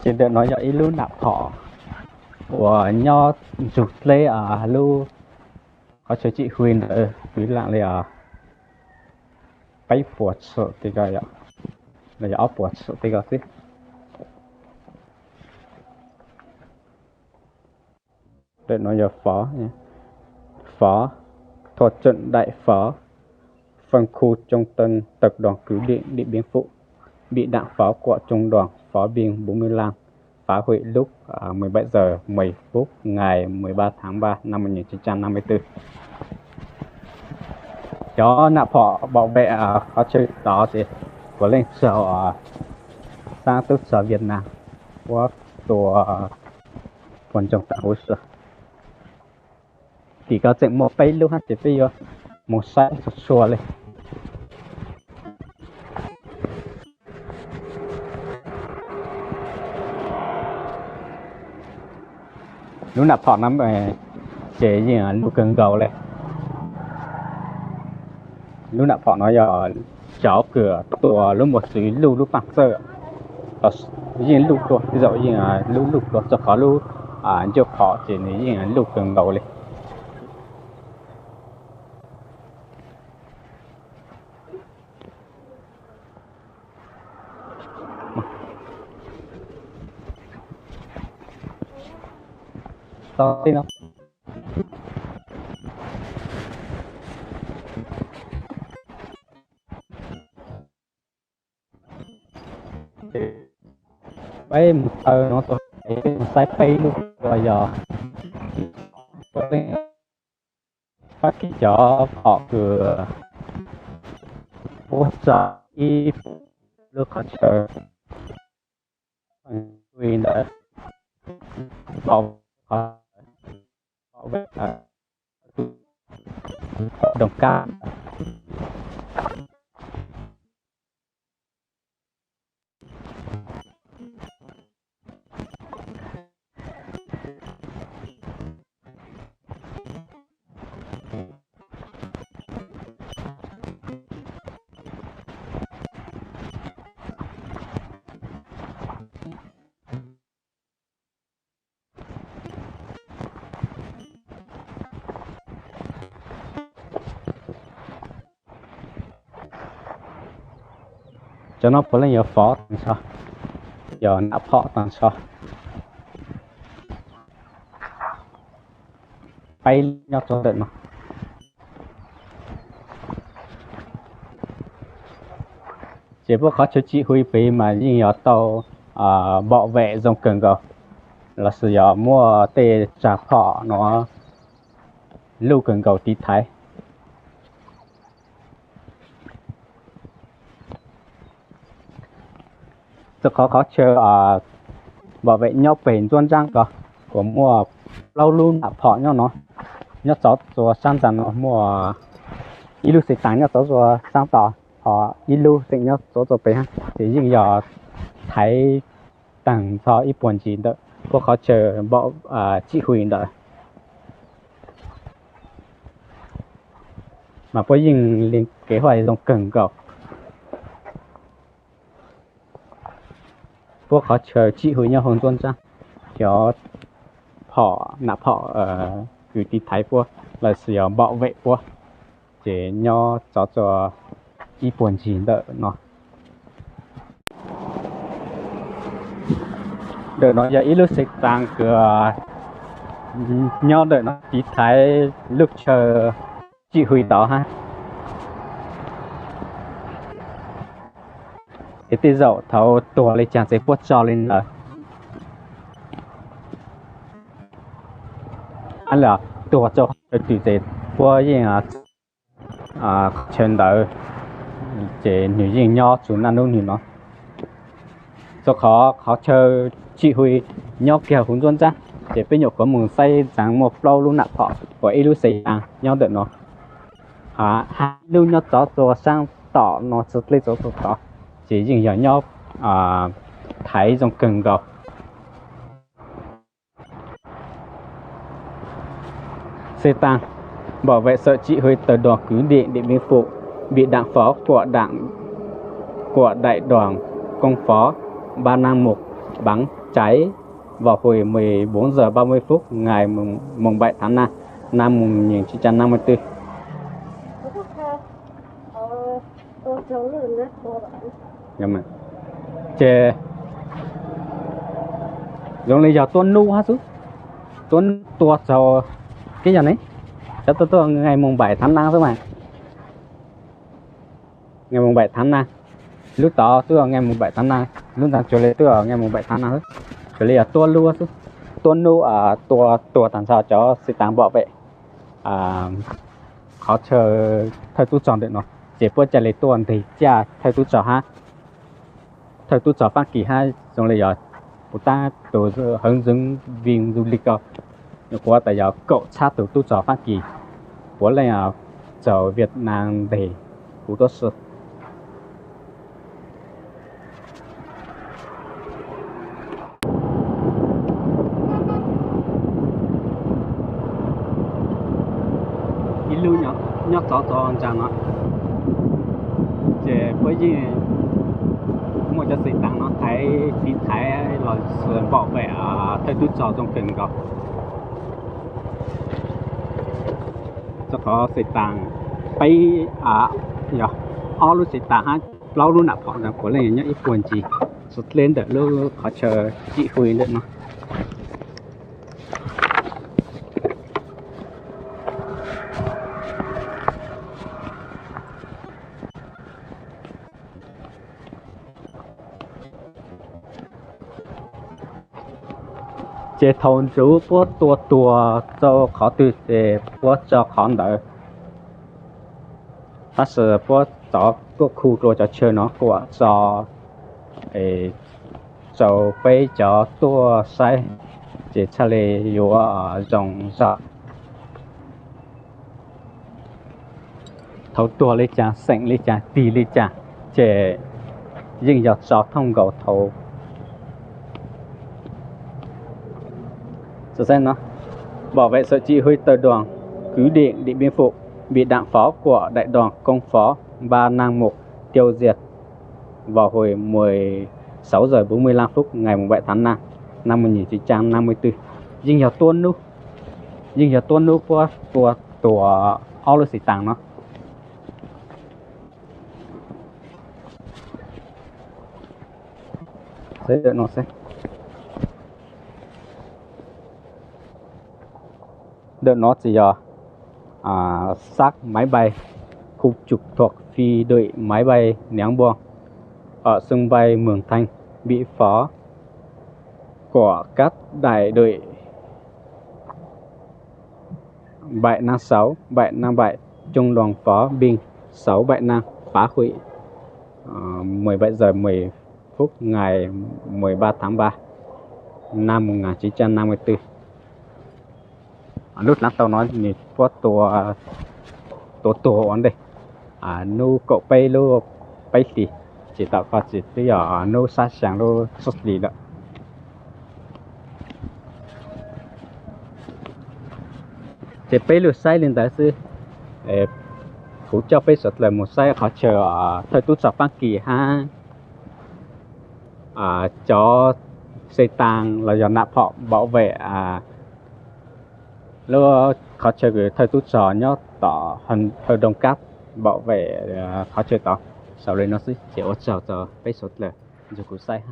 Ces ntawm no yog ib lub nam phom uas nyob ntsug dleb lub qhov chaw Cim Hwi ntawd kwv lam li peb puas txhum tej ko, los yog ob puas txhum tej ko xwb. Ntawm no yog phó, phó, thuộc trưởng đại phó, phân khu trung tâm tập đoàn cứ điểm Điện Biên Phủ, bị đảng phó của trung đoàn phó viên bốn mươi lăm phá hủy lúc mười bảy giờ mười phút ngày mười ba tháng ba năm một nghìn chín trăm năm mươi tư. Cov nam phom bảo vệ qhov chaw tod ces puav leej txog sab tub rog Việt Nam ua tua puas ntsoog tam huv si. Tim ko tseem muaj peb lub hab ces peb yuav mus saib txhua txhua li. Lub nam phom no ces yeej luj kawg nkaus li. Lub nam phom no yog cov kws tua lub mos txwv luj lub paaj txawj, yeej luj dua, tej zaum yeej luj luj dua txog qhov lub ncauj phom ces nws yeej luj kawg nkaus li. Peb mus taw no, mus saib peb lub uas yog Fab Kis cov phom kws puab tso ib lub qhov chaw ntawd, pom, pom Doos Kab. Cov no puav leej yog phom tag nrho, yog nam phom tag nrho. Peb nyob rau ntawm no. Ces puab qhov chaw Cim Hwi pem mas yeej yog tau bảo vệ zoo kawg nkaus, lossis yog muaj tej tsag phom no luj kawg nkaus tiv thaiv. Txog qhov qhov chaw bảo vệ nyob pem ntsuab ntsaab ko, kuj muaj plaub lub nam phom nyob no, nyob txov tsua saab ntxa no muaj ib lub xev taas nyob txov tsua saab tod, ho ib lub tseem nyob txov tsua pem hab, ces yeej yog thaiv taag nrho ib puag ncig ntawm puab qhov chaw Cim Hwi ntawd. Mas puab yeej le kev huaj zoo kawg nkaus. Puab qhov chaw Cim Hwi nyob hauv ntsuab ntsaab, cov phom nam phom kws tiv thaiv puab lossis yog bảo vệ puab, ces nyob txov tsua ib puag ncig ntawm no. Ntawm no yog ib lub xev taas kws nyob ntawm no tiv thaiv lub chaw Cim Hwi tod hab. Ces tej zaum thaum tuag li cas ces puab tso li ntawd. Tuag rau qhov chaw twg ces puab yeej qhov chaw ntawd, ces nws yeej nyob txug naj nub nwg no. Rau qhov qhov chaw Cim Hwi nyob kiag huv ntsuab ntsaab, ces peb nyuam qhuav mus saib ntxaav muaj plaub lub nam phom uas ib lub xev taas nyob ntawm no, hab ib lub nyob txov tsua saab tom no txug dlej txov tsua tod, ces yeej yog nyob thaiv zoo kawg nkaus. Xev taas bảo vệ sở chỉ huy tờ đoàn cứ điểm Điện Biên Phủ bị đảng phó của đảng, của đại đoàn công phó ba năm một bắn Chảy vào hồi mười bốn giờ ba mươi phút ngày mùng, mùng bảy tháng năm, năm một nghìn chín trăm năm mươi tư. Ces zoo li yog tuaj nub hab xwb, tuaj nub tua txog keb yog ne, xyov tuaj tuaj ngày mùng bảy tháng năm xwb mas. Ngày mùng bảy tháng năm, lub tod twb ngày mùng bảy tháng năm, lub ntawd tsuas li twb ngày mùng bảy tháng năm xwb, tsuas li yog tuaj nub xwb, tuaj nub tua tuag tag nrho cov xwm tas bảo vệ qhov chaw thawj tub rog ntawm no, ces puab ca li tuaj ntes caj thawj tub rog hab, thawj tub rog Fab Kis hab zoo li yog puas tab tus hướng dẫn viên du lịch ko, nyuam qhuav tas yog kaum txhab tus tub rog Fab Kis puav leej txaus Việt Nam ntes kuv tuab si. Ib lub nyob tod tod ntsa no, ces puab yeej muaj cov xim tas no thaiv tiv thaiv los bảo vệ thawj tub rog zoo kawg nkaus. Rau qhov xim tas peb, yog ob lub xim tas hab plaub lub nam phom ntawd puav leej nyob ib puag ncig, txog dleb ntawm lub qhov chaw chỉ huy ntawm no. Ces thaum ntawd puab tua tuag rau qhov twg ces puab tso qhov ntawd. Tab sis puab tov tuaj khu dua cov chaw no kuam tso rau peb cov tuaj saib, ces txhaj li yuav zoo zog. Thaum tuag li cas, xeem li cas, tig li cas, ces yeej yog tso thooj nkaus thaum Bảo vệ sự chỉ huy tàu đoàn cứ điểm Điện Biên Phủ bị đạn pháo của đại đoàn công phó ba năm một tiêu diệt vào hồi mười sáu giờ bốn mươi lăm phút ngày mùng bảy tháng năm năm một nghìn chín trăm năm mươi tư. Yeej yog tuab nub, yeej yog tuab nub puab tua tuag ob lub xim tas no. Ntawm no tsis yog xác máy bay, khu trục thuộc phi đội máy bay ném bom ở sân bay Mường Thanh bị pháo của các đại đội bảy năm sáu, bảy năm bảy, trung đoàn pháo binh sáu bảy năm phá hủy, ờ, mười bảy giờ mười phút ngày mười ba tháng ba năm một ngàn chín trăm năm mươi tư. Lub dlaab tau no nws puab tua tuag ua ntej, nub kaum peb lub peb hlis, tsis tau koj tsis twb yog nub sab xya lub tsib hlis lawm. Ces peb lug saib li ntawd xwb, kuv coj peb sawv dlawg mus saib qhov chaw thawj tub rog Fab Kis hab cov xe tăng los yog nab phom bảo vệ lub qhov chaw kws thawj tub rog nyob tom Hồng Kông cát bảo vệ qhov chaw tod. Xaus li no xwb ces ua tsaug rau peb sawv dlawg nrog kuv saib.